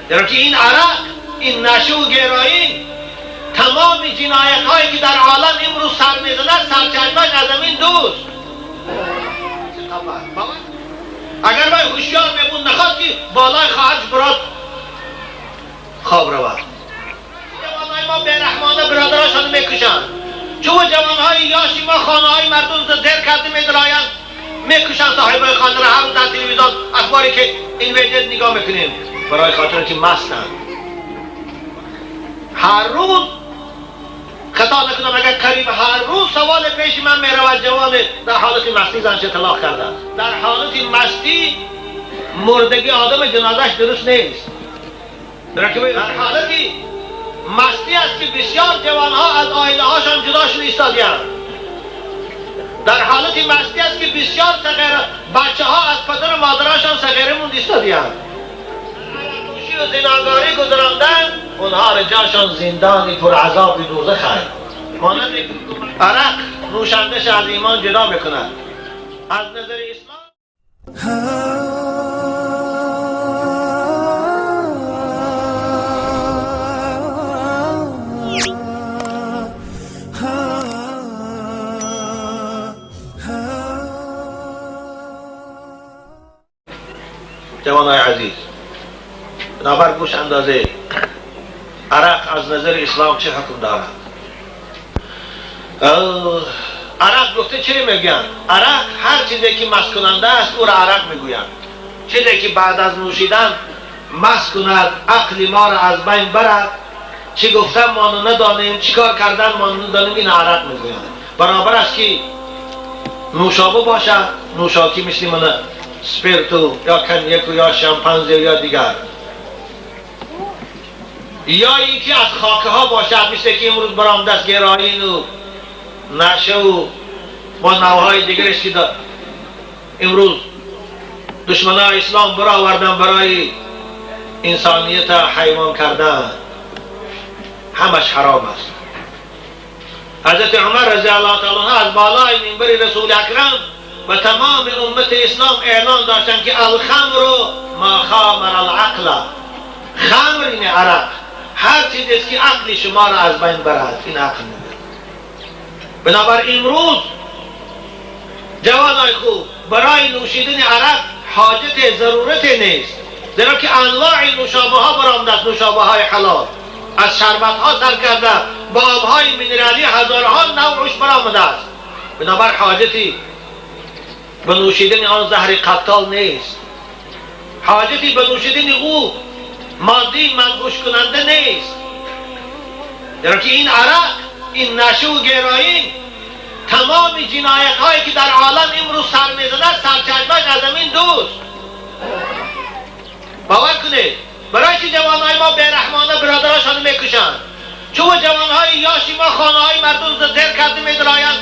زیرا که این عرق، این نشه و گرایی، تمام جنایت هایی که در عالم امروز سر میزند سرچشمش از همین دوست. اگر باید هوشیار میبود نخواد که بالای خواهرش براد خواب رود. جوانهای ما بی‌رحمانه برادراشان میکشند. چون جوانهای یاشی ما خانه های مردم زیر کرده میدرایند میکشند صاحب خانه را. هر روز در تلویزیون اخباری که این ویدیو نگاه میکنیم برای خاطر که مستند. هر روز خطا نکنم اگر قریب هر روز سوال پیش من میرود جوان در حالت مستی زنش طلاق کرده. در حالت مستی مردگی آدم جنازش درست نیست. در حالت مستی است که بسیار جوانها از عائله هاشان جدا شده ایستادند. در حالت مستی است که بسیار صغیر بچه ها از پدر و مادرشان صغیره موند ایستادند. نوشی و زناکاری گذراندن اونها را جاشان زندانی پر عذاب دوزخ است. مانند عرق نوشندش از ایمان جدا میکند. از نظر اسلام جوانای عزیز، بنابر گوش اندازه عرق از نظر اسلام چه حکم دارد؟ عرق گفته چی میگن؟ عرق هر چیزی که مست کننده است او را عرق میگویند. چیزی که بعد از نوشیدن مست کند، عقل ما را از بین برد، چی گفتن ما ندانیم، چی کار کردن ما ندانیم، این عرق میگویند. برابر است که نوشابه باشد، نوشاکی مثل من سپیرتو یا کنیک یا شامپانزه یا دیگر، یا اینکه از خاکه ها باشد مثل که امروز برام دست گرایین و نشه و با نوهای دیگرش که امروز دشمنای اسلام برآوردن برای انسانیت حیوان کردن، همش حرام است. حضرت عمر رضی الله تعالی عنه از بالای منبر رسول اکرم و تمام امت اسلام اعلان داشتن که الخمر ما خامر العقل. خمر این عرق، هر چیزی است که عقل شما را از بین برد، این عقل میبرد. بنابر امروز جوانای خوب برای نوشیدن عرق حاجت ضرورت نیست، زیرا که انواع نوشابه ها برآمده است. نوشابه های حلال از شربت ها سر کرده با آبهای مینرالی هزارها نوعش برآمده است. بنابر حاجتی به نوشیدن آن زهر قتال نیست، حاجتی به نوشیدن او مادی منگوش کننده نیست، زیرا که این عرق، این نشه و گرایی، تمام جنایت هایی که در عالم امروز سر میزند سرچشمش از همین دوست. باور کنید برای چی جوانهای ما بی‌رحمانه برادراشان میکشند؟ چون جوانهای یاشی ما خانه های مردم زیر کرده میدرایند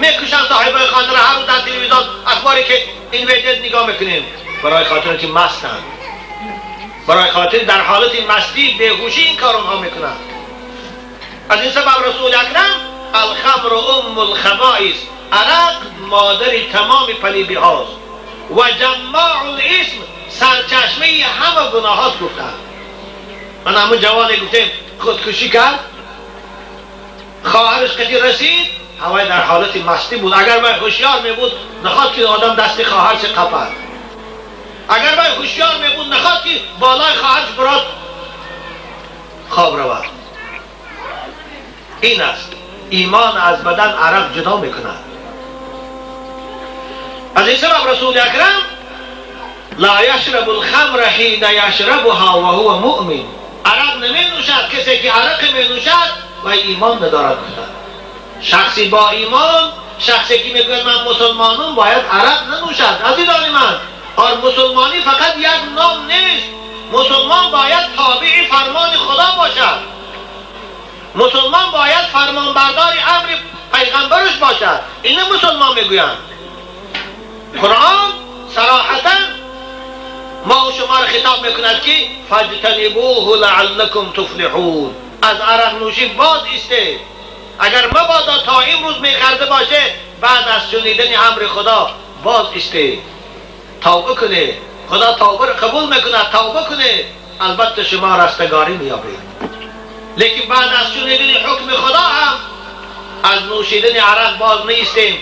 میکشند صاحب خانه را. هر روز در تلویزیون اخباری که این ویدیو نگاه میکنیم برای خاطر که مستند، برای خاطر در حالت مستی بیهوشی این کار اونها میکنند. از این سبب رسول اکرم الخمر ام الخبائث، عرق مادر تمام پلیدی هاست و جماع الاسم، سرچشمه همه گناهات گفتند. من همون جوانی گفتیم خودکشی کرد، خواهرش قطعی رسید، هوای در حالت مستی بود. اگر باید هوشیار می بود نخواد که آدم دست خواهرش قپد، اگر باید هوشیار می بود نخواد که بالای خواهرش براد خواب رود. این است ایمان از بدن عرق جدا میکند. از این سبب رسول اکرم لا یشرب الخمر حین یشربها و هو مؤمن، عرق نمی نوشد کسی که عرق می نوشد و ایمان ندارد. شخصی با ایمان، شخصی که میگوید من مسلمانم باید عرق ننوشد. عزیزان من، آر مسلمانی فقط یک نام نیست، مسلمان باید تابع فرمان خدا باشد، مسلمان باید فرمانبردار امر پیغمبرش باشد. اینو مسلمان میگویند. قرآن صراحتا ما و شما را خطاب میکند که فاجتنبوه لعلکم تفلحون، از عرق نوشی باز ایسته. اگر مبادا تا امروز میخرده باشه بعد از شنیدن امر خدا باز ایسته، توبه کنه. خدا توبه را قبول میکند، توبه کنه. албатта шумо растагорӣ меёбед. Лекин баъд аз шунидани ҳукми Худо ҳам аз нӯшидани арақ боз неистем,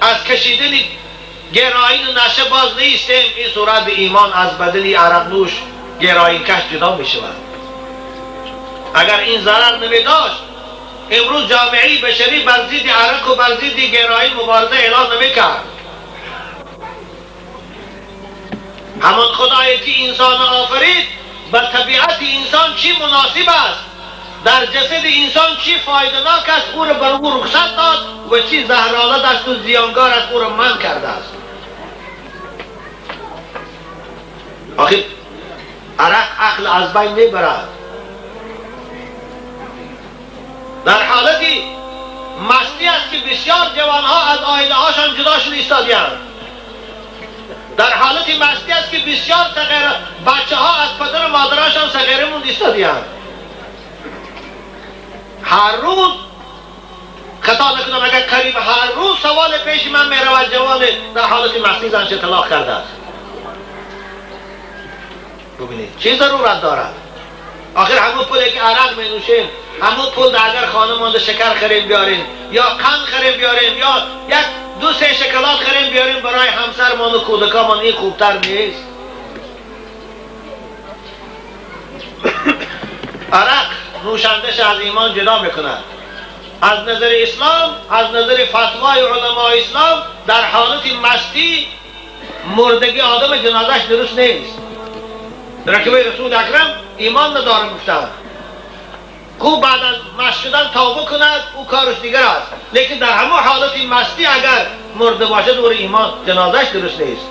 аз кашидани героин ва наша боз неистем. Ин сурат имон аз бадани арақнӯш, героинкаш ҷудо мешавад. Агар ин зарар намедошт, имрӯз ҷомеаи башарӣ бар зидди арақ ва бар зидди героин мубориза эълон намекард. Ҳамон Худое ки инсонро офарид, ба табиати инсон чӣ муносиб аст, дар ҷасади инсон чӣ фоиданок аст, ӯро бар ӯ рухсат дод ва чӣ заҳролад аст ва зиёнгор аст, ӯро манъ кардааст. Охир арақ ақл аз байн мебарад. Дар ҳолати мастӣ аст ки бисёр ҷавонҳо аз оилаҳошон ҷудо шуда истодиянд. Дар ҳолати мастӣ аст ки бисёр бачаҳо аз падару модарашон сағира монда истодиянд. Ҳар рӯз, хато накунам, агар қариб ҳар рӯз саволе пеши ман меравад: ҷавоне дар ҳолати мастӣ занша талоқ кардааст. Бубинед, чӣ зарурат дорад? Охир ҳамон пуле ки арақ менӯшем, ҳамон пул агар хона монда шакар харем биёрем, ё қанд харем биёрем, ё як ду се шоколад харем биёрем барои ҳамсармону кӯдакамон, ин хубтар нест? Арақ нӯшандаша аз имон ҷудо мекунад. Аз назари ислом, аз назари фатвои уламои ислом, дар ҳолати мастӣ мурдагии одами ҷанозааш дуруст нест. Ракиби Расули Акрам имон надорам гуфтанд. Хуб, баъд аз маст шудан тавба кунад, ӯ кораш дигар аст, лекин дар ҳамон ҳолати мастӣ агар мурда бошад, ӯро имон ҷанозааш дуруст нест.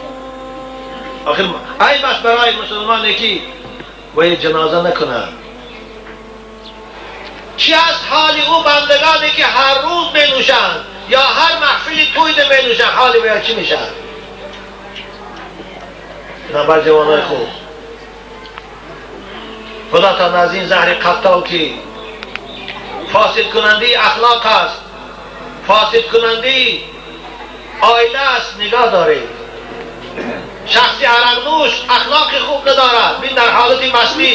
Охир айб аст барои мусулмоне ки бояд ҷаноза накунад. Чӣ аст ҳоли ӯ бандагоне ки ҳар рӯз менӯшанд ё ҳар маҳфили тӯйда менӯшанд? Ҳоли бояд чӣ мешавад? Бинобар ҷавонои хуб, Худо тон аз ин заҳри қаттол ки фосидкунандаи ахлоқ аст, фосидкунандаи оила аст, нигоҳ доред. Шахси арақнӯш ахлоқи хуб надорад. Бин, дар ҳолати мастӣ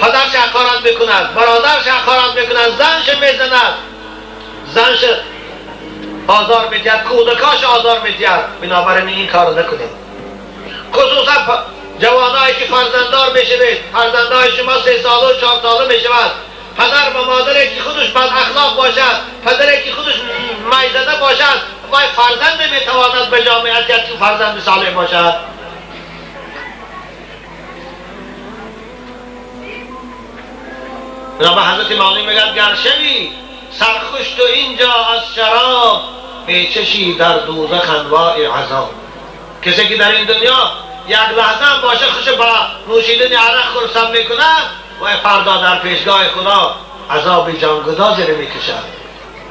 падарша ҳақорат мекунад, бародарша ҳақорат мекунад, занша мезанад, занша озор медиҳад, кӯдакоша озор медиҳад. Бинобар ин корро накунед. Хусусан ҷавоное ки фарзанддор мешавед, фарзандҳои шумо 3 солу 4 сола мешавад. Падар ва модаре ки худаш бадахлоқ бошад, падаре ки худаш майзада бошад, вай фарзанде метавонад ба ҷомеа диҳад ки фарзанди солеҳ бошад? Бинобар Ҳазрати Мавлавӣ мегӯяд: гар шавӣ сархуш ту инҷо аз шароб, мечашӣ дар дӯзах анвои азоб. Касе ки дар ин дунё як лаҳза ҳам боша хуш ба нӯшидани арақ хурсанд мекунад, вай фардо дар пешгоҳи Худо азоби ҷонгудозеро мекашад.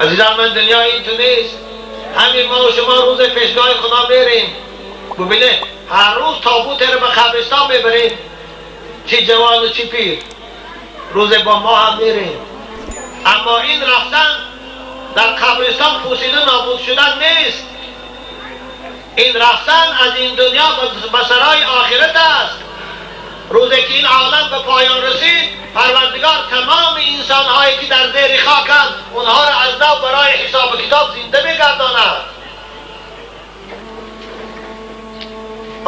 Азизон ман, дунё ин ту нест. Ҳамин мо шумо рӯзе пешгоҳи Худо мерем. Бубинед, ҳар рӯз тобутеро ба қабристон мебарем, чӣ ҷавону чӣ пир, рӯзе бо мо ҳам мерем. Аммо ин рафтан дар қабристон пӯсида нобуд шудан нест. Ин рафтан аз ин дунё ба сарои охират аст. Рӯзе ки ин олам ба поён расид, Парвардигор тамоми инсонҳое ки дар зери хоканд, онҳоро аз нав барои ҳисобу китоб зинда мегардонад.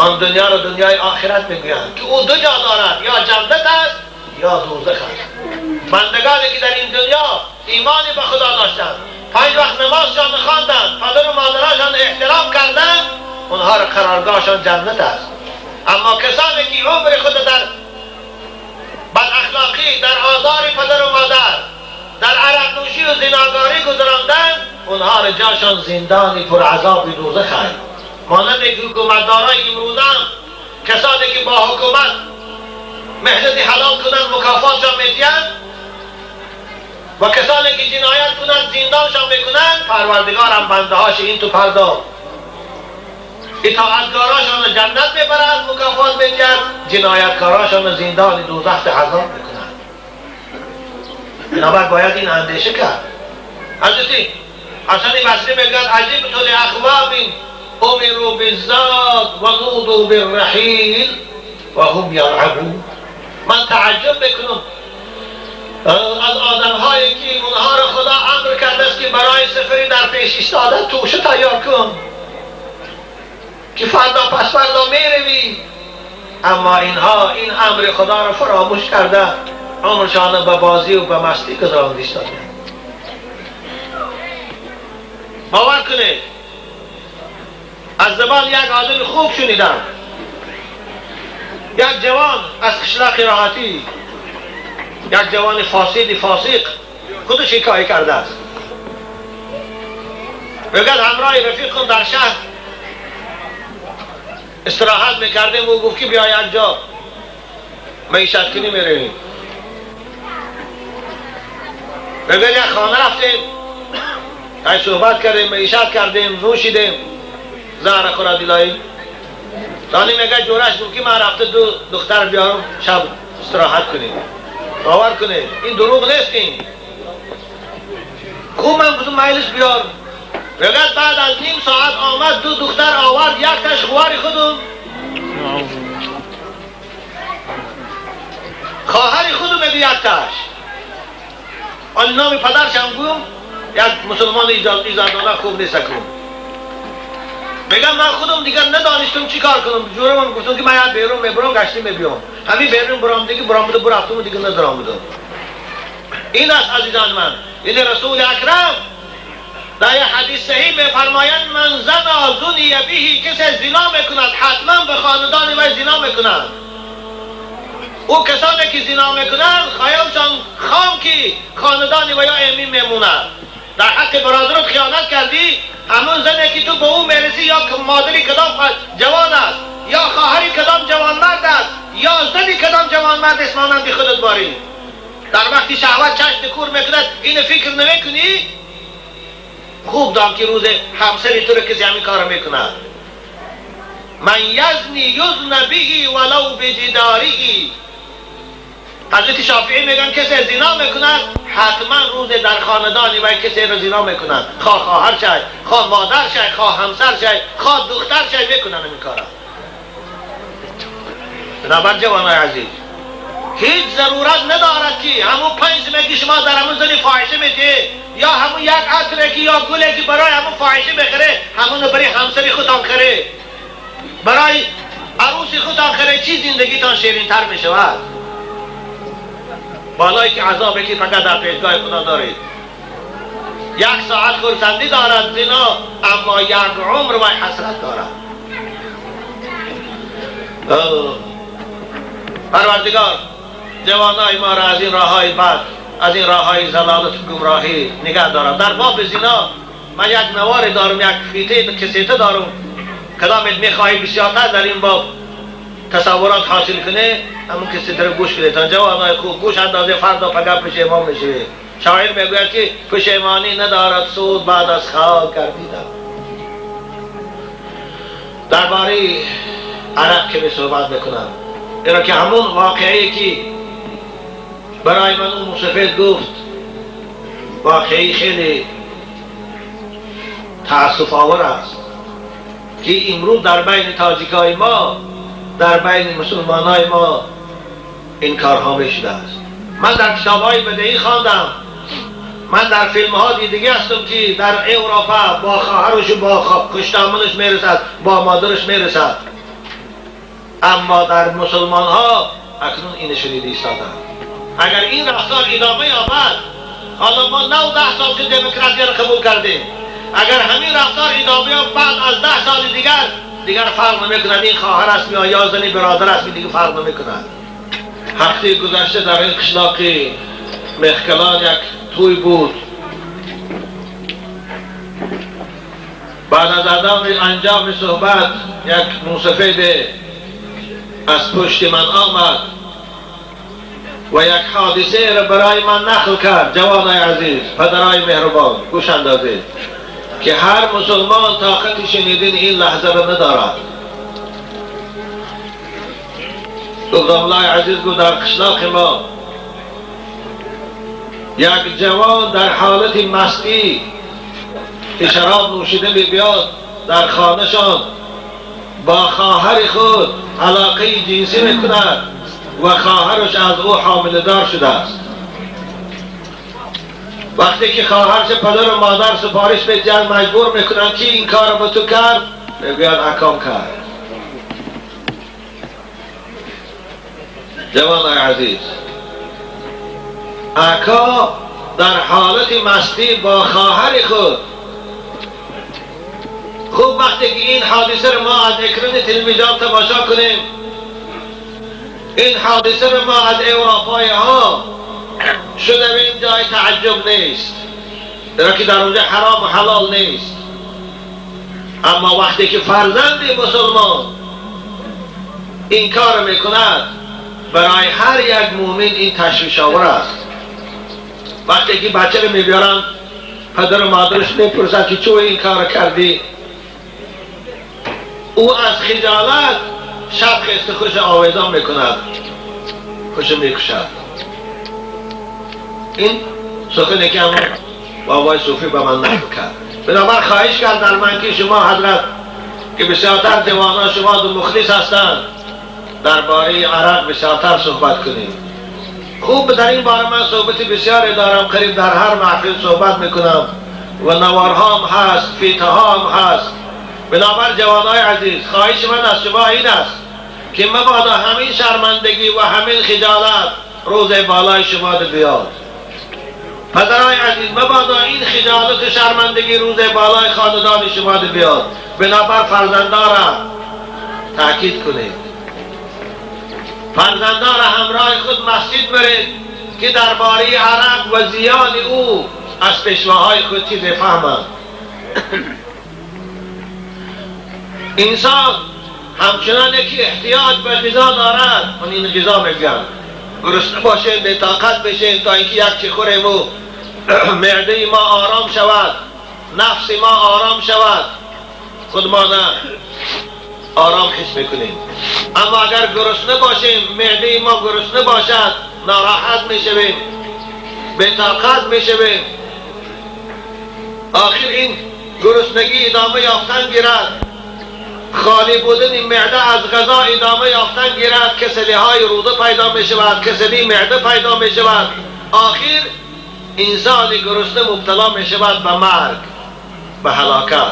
Он дунёро дунёи охират мегӯянд ки ӯ ду ҷо дорад: ё ҷаннат аст, ё дӯзах аст. Бандагоне ки дар ин дунё имоне ба Худо доштанд, 5 вақт намозшон хонданд, падару модарашон эҳтиром карданд, онҳоро қароргоҳшон ҷаннат аст. Аммо касоне ки умри худ дар бадахлоқӣ, дар озори падару модар, дар арақнӯшӣ ва зинокорӣ гузаронданд, онҳоро ҷошон зиндони пуразоби дӯзах аст. Монанде ки ҳукуматдорои имрӯзам, касоне ки бо ҳукумат меҳнати ҳалол кунанд, мукофотшон медиҳанд, ва касоне ки ҷиноят кунанд, зиндоншон мекунанд, Парвардигорам бандаҳош ин ту пардо итоаткорошонро ҷаннат мебарад, мукофот медиҳад, ҷинояткорошонро зиндони дӯзах азоб мекунад. Бинобар бояд ин андеша кард. Ҳазрати Ҳасани Басрӣ мегӯяд: аҷибту лиақвомин умиру биззод ва нудuu бирраҳил ва ҳум ялъабун. من تعجب میکنم از آدم هایی که اونها را خدا امر کرده است که برای سفری در پیش ایستاده توشه تیار کن که فردا پس فردا میروی، اما اینها این امر خدا را فراموش کرده، عمرشان به بازی و به مستی گذرانده ایستاده. باور کنید از زبان یک آدم خوب شنیدم، یک جوان از قشلاق راحتی، یک جوان فاسد فاسق خودش حکایه کرده است. میگه همراه رفیقم در شهر استراحت میکردیم و گفت که بیا یک جا معیشت کنی میرویم. میگه یک خانه رفتیم، صحبت کردیم، معیشت کردیم، نوشیدیم زهر خورد الهی. دانی میگه جورش گفت که من رفته دو دختر بیارم شب استراحت کنیم. باور کنید این دروغ نیست. این خوب من گفتم مایلش بیار. میگه بعد از نیم ساعت آمد، دو دختر آورد، یک تاش خوار خودم، خواهر خودم میگه یک تاش، آن نام پدرش هم گویم یک مسلمان ایجادانه خوب نیست کن. میگم من خودم دیگر ندانستم چی کار کنم. جورم هم گفتم که من بیرون میبرم گشتی میبیام، همین بیرون برام دیگه برام بوده برفتم دیگه ندارم بودم. این است عزیزان من. این رسول اکرم در یک حدیث صحیح میفرمایند من زنا زنی بهی، کسی زنا میکند حتما به خاندان وی زنا میکند. او کسانی که زنا میکنند خیالشان خام که خاندان وی امین میموند. در حق برادرت خیانت کردی، همون زنی که تو به او میرسی یا مادری کدام جوان است، یا خواهری کدام جوانمرد است، یا زنی کدام جوانمرد است مانند خودت باری. در وقتی شهوت چشم کور میکند این فکر نمیکنی؟ خوب دان که روز همسری تو رو کسی همین کار میکند. من یزنی یزن به ولو بجداره. حضرت شافعی میگن کسی زنا میکند حتما روز در خاندانی و کسی رو زنا میکند، خواه خواهر شای، خواه مادر شای، خواه همسر شای، خواه دختر شای، میکنن این کارا. بنابر جوانای عزیز هیچ ضرورت ندارد که همون 5 که شما در همون زنی فاحشه میتی یا همون یک عطر که یا گله که برای همون فاحشه بخره همون برای همسر خودتان خره، برای عروس خودتان خره، چی زندگیتان شیرین تر میشود؟ بالایی که عذابی که فقط در پیشگاه خدا دارید. یک ساعت خرسندی دارد زنا، اما یک عمر و حسرت دارد. پروردگار جوانای ما را از این راههای بد، از این راههای ضلالت و گمراهی نگه دارد. در باب زنا من یک نوار دارم، یک فیته کسیته دارم، کدام میخواهی بسیارتر در این باب تصورات حاصل کنه همون کسی رو گوش کنه. تا جوانای خوب گوش اندازه، فردا پگه پشیمان میشه. شاعر میگوید که پشیمانی ندارد سود بعد از خاک گردیدن. درباره عرق که می صحبت میکنم، اینا که همون واقعی که برای من اون مسافر گفت واقعی خیلی تأسف آور است که امروز در بین تاجیکای ما، در بین مسلمانای ما این کارها میشده است. من در کتاب‌های بدیعی خواندم، من در فیلم‌ها دیدگی هستم که در اروپا با خواهرش و با کشتامنش میرسد، با مادرش میرسد، اما در مسلمان ها اکنون این شنیده ایستادند. اگر این رفتار ادامه یابد، حالا ما 9-10 سال که دموکراسی را قبول کردیم، اگر همین رفتار ادامه یابد بعد از 10 سال دیگر فرق نمیکند این خواهر است یا زنی برادر است، دیگه فرق نمیکند. هفته گذشته در این قشلاق مهکلان یک توی بود. بعد از انجام صحبت یک موسفید از پشت من آمد و یک حادثه را برای من نقل کرد. جوانای عزیز، پدرای مهربان، گوش اندازید که هر مسلمان طاقت شنیدن این لحظه را ندارد. گفتم عزیز، گفت در قشلاق ما یک جوان در حالت مستی که شراب نوشیده بیاد در خانهشان با خواهر خود علاقه جنسی میکند. و خواهرش از او حامله دار شده است. وقتی که خواهرش پدر و مادر سپارش به جنگ مجبور میکنن که این کار رو به تو کرد، میگوید اکام کرد. جوان عزیز، اکا در حالت مستی با خواهر خود، خوب وقتی که این حادثه رو ما از اکران تلویزیون تماشا کنیم، این حادثه رو ما از اروپایی ها شنویم، جای تعجب نیست، درا که در اونجا حرام و حلال نیست. اما وقتی که فرزند مسلمان این کار میکند، برای هر یک مؤمن این تشویش آور است. وقتی که بچه رو میبیارن، پدر و مادرش میپرسن که چون این کار کردی، او از خجالت شب خسته خوش آویزان میکند، خوش میکشد. این سخنی که همون بابای صوفی به من نقل کرد. بنابر خواهش کرد در من که شما حضرت که بسیارتر جوانان شما دو مخلص هستند، درباره عرق بسیارتر صحبت کنیم. خوب در این باره من صحبت بسیاری دارم، قریب در هر محفل صحبت میکنم و نوارها هم هست، فیتها هم هست. بنابر جوانای عزیز، خواهش من از شما این است که مبادا همین شرمندگی و همین خجالت روز بالای شما بیاد. پدرای عزیز، مبادا این خجالت و شرمندگی روز بالای خاندان شما بیاد. بنابر فرزندان را تاکید کنید، فرزندان را همراه خود مسجد برید که درباره عرق و زیان او از پیشواهای خود چیز فهمند. انسان همچنان که احتیاج به غذا دارد، من این غذا میگم، گرسنه باشیم، به طاقت بشیم تا اینکه یک چی خوریم و معده ما آرام شود، نفس ما آرام شود، خود ما نه آرام حس میکنیم. اما اگر گرسنه باشیم، معده ما گرسنه باشد، ناراحت میشویم، به طاقت میشویم. آخر این گرسنگی ادامه یافتن گیرد، خالی بودن معده از غذا ادامه یافتن گیرد، کسلی های روده پیدا می شود، کسلی معده پیدا می شود. آخر انسان گرسنه مبتلا می شود به مرگ، به هلاکت.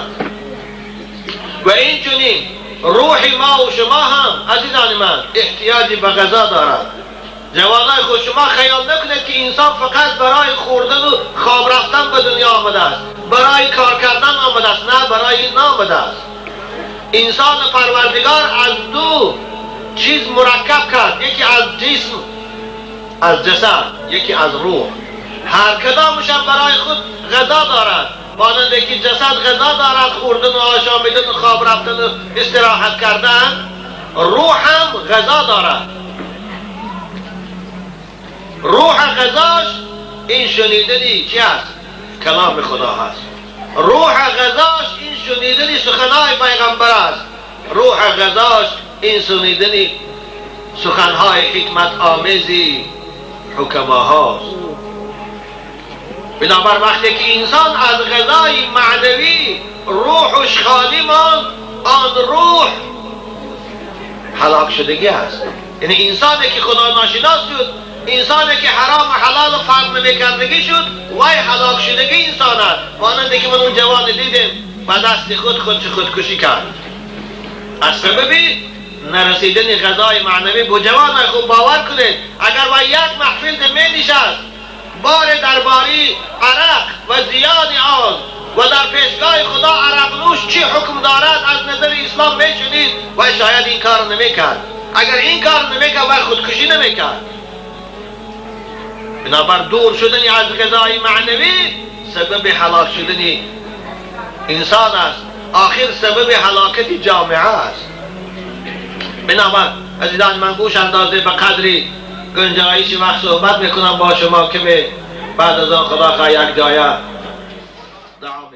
و این چنین روح ما و شما هم عزیزان من احتیاجی به غذا دارد. جوانای خود، شما خیال نکنید که انسان فقط برای خوردن و خواب رفتن به دنیا آمده است، برای کار کردن آمده است. نه، برای این نامده است. انسان پروردگار از دو چیز مرکب کرد، یکی از جسم، از جسد، یکی از روح. هر کدامش هم برای خود غذا دارد. مانند که جسد غذا دارد، خوردن و آشامیدن و خواب رفتن و استراحت کردن، روح هم غذا دارد. روح غذاش این شنیدنی چی است؟ کلام خدا هست. روح غذاش این شنیدنی سخنهای پیغمبر است. روح غذاش این شنیدنی سخنهای حکمت آمیزی حکما هاست. بنابر وقتی که انسان از غذای معنوی روحش خالی ماند، آن روح هلاک شدگی است. یعنی انسانی که خدا ناشناس شد، انسانی که حرام و حلال فرق نمیکردگی شد، وای هلاک شدگی انسان است. مانند که من اون جوان دیدم با دست خود خودکشی کرد از سبب نرسیدن غذای معنوی. با جوان خوب باور کنید، اگر با یک محفل می نشست، بار درباری عرق و زیان آن و در پیشگاه خدا عرق نوش چی حکم دارد از نظر اسلام میشنید، و شاید این کار نمیکرد. اگر این کار نمیکرد، و خودکشی نمیکرد. بنابر دور شدن از غذای معنوی سبب هلاک شدن انسان است، آخر سبب هلاکت جامعه است. بنابر عزیزان من گوش اندازه به قدری گنجایش وقت صحبت میکنم با شما که بعد از آن خدا خواه یک جایه دعا.